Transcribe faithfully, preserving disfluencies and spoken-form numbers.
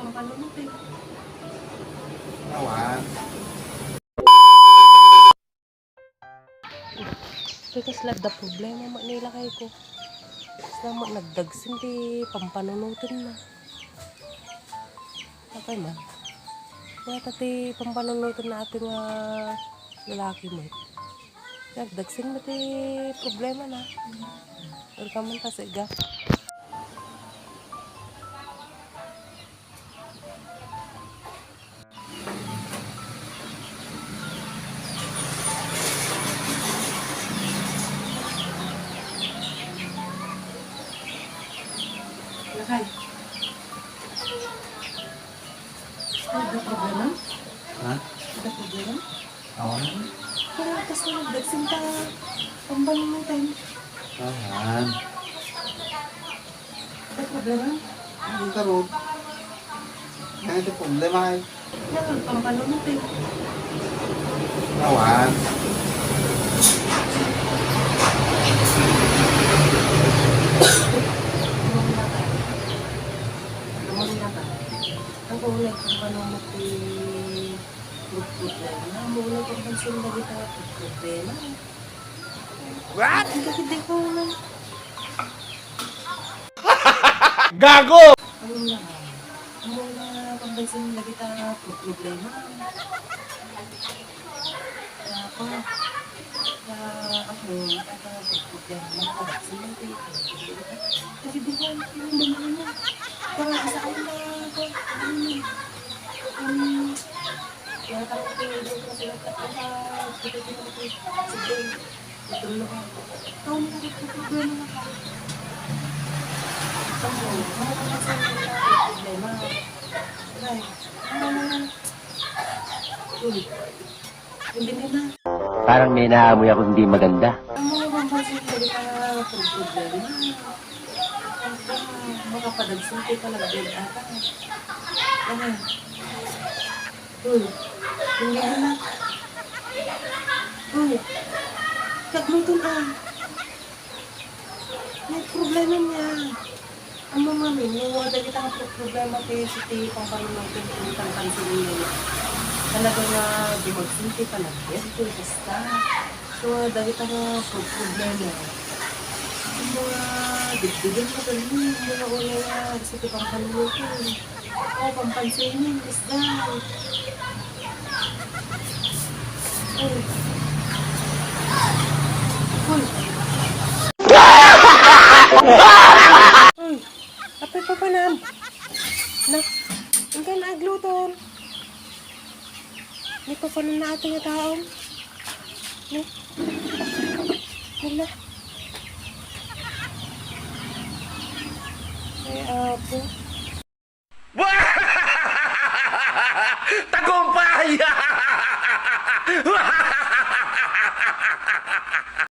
Pampanunutin. Awan. Kay kasla adda problema met ni lakayko. Kasla met nagdagsen ti pampanunutenna. Apay man. Ngata ti pampanunutenna ati nga lalaki met. Nagdagsen met ti problemana. Welcome man ta, siga. Lakay. Adda problema? Ha? Adda problema? Awan. Pero kasla nagdagsen ta pampanunutan. Awan. Adda problema? Ang karo. Ano ito problema ay? Yan, pampanunutin. Awan. Awan na ka. Awan na ka. Ako ulit, pampanunutin. Problema, muna pagpansin na kita nga problema. What? Ang gagawin ko na. Gago! Ano na? Muna pagpansin na kita nga problema. Ako, ako, ako, problema. Kasi di ko alam kung ano. Kaya sa akin na ako, ano, um, Kaya parang tingin ko kasi nagkakita, kita-kita ko si Ben. Ito na ka. Ikaw na nagkaproblema na ka. Ito mo, ano ka nagsasabi na problema? Ay, ano na yan? Uy, hindi na na. Parang may naamoy ako hindi maganda. Ang mga bang kasi salita na problema. Makapadagsun ko ka nagbiag ata. Ano? Uy, hindi na. Uy, kagluton ah. May problema niya. Ang mga minyo, dagita nga pro-, problema ti iti pangpanunoteng ti pangpansilingan. Talaga nga dumagsen ti panagbiag, ti basta. So, dagita nga pro-, problema. Ang mga dibdibin mo kami, ang mga una nga, sa ti pangpanunoteng. Oh, pampansilingan, isda. Uy. Uy. Uy. Apay, papanam. Na, ingka na agluton. Ni papanam na ating taon. Ni. Nila. Ay, apo. Tagumpay!